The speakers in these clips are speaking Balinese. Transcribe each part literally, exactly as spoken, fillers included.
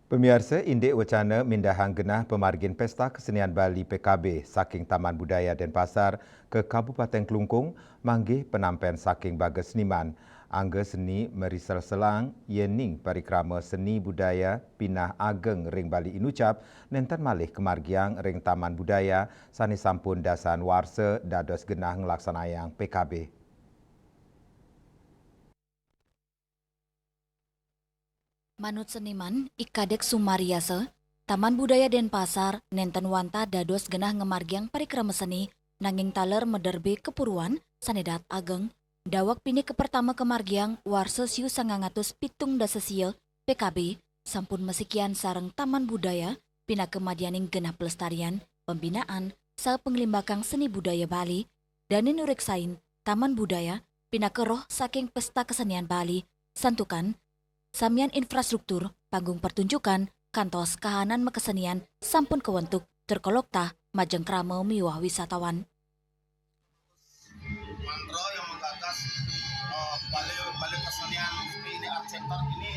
Pemiarsa, indik wacana mindahang genah pemargin Pesta Kesenian Bali P K B saking Taman Budaya Denpasar ke Kabupaten Klungkung manggih penampen saking bagas seniman. Angga seni merisel selang, yening parikrama seni budaya pinah ageng ring Bali Inucap nenten malih kemargiang ring Taman Budaya sane sampun dasan warsa dados genah nglaksanayang P K B. Manut seniman I Kadek Sumariasa, Taman Budaya Denpasar nenten wantah dados genah ngamargiang parikrama seni, nanging taler maderbe kapuruan sane dahat ageng. Daweg pinih kapertama kamargiang warsa siu sangang atus pitung dasa sia P K B sampun masikian sareng Taman Budaya pinaka madyaning genah pelestarian, pembinaan, saha panglimbakang seni budaya Bali, dane nureksain Taman Budaya pinaka roh saking Pesta Kesenian Bali, santukan samian infrastruktur, panggung pertunjukan, kantos kahanan makasenian sampun kawentuk tur kaloktah majeng krama miwah wisatawan. Mandra yang menggagas, eh, balai, balai kesenian seperti ini, art center ini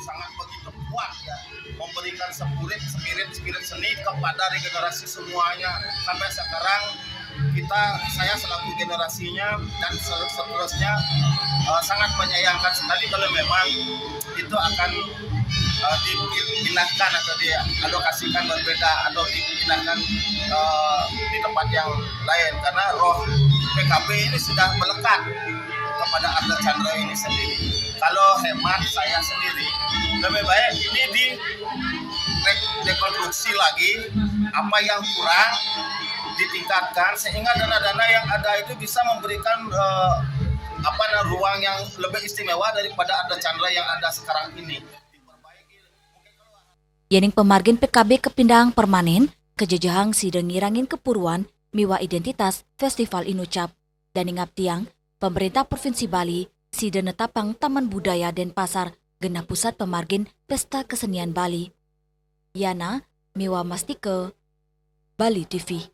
sangat begitu kuat ya, memberikan spirit, spirit, spirit seni kepada regenerasi semuanya. Sampai sekarang kita, saya selaku generasinya dan sel-, seterusnya, eh, sangat menyayangkan sekali kalau memang itu akan, eh, dipindahkan atau dialokasikan berbeda atau dipindahkan, eh, di tempat yang lain, karena roh P K B ini sudah melekat kepada Arda Chandra ini sendiri. Kalau hemat saya sendiri, lebih baik ini di re-, rekonstruksi lagi, apa yang kurang ditingkatkan sehingga dana-dana yang ada itu bisa memberikan, eh, apa namanya, ruang yang lebih istimewa daripada Arda Chandra yang ada sekarang ini. Yening pamargin P K B kapindahang permanen, kajejehang sida ngirangin kapuruan miwah identitas Festival Inucap. Dane ngaptiang, Pemerintah Provinsi Bali sida netapang Taman Budaya Denpasar genah pusat pamargin Pesta Kesenian Bali. Yana miwah Mastika, Bali T V.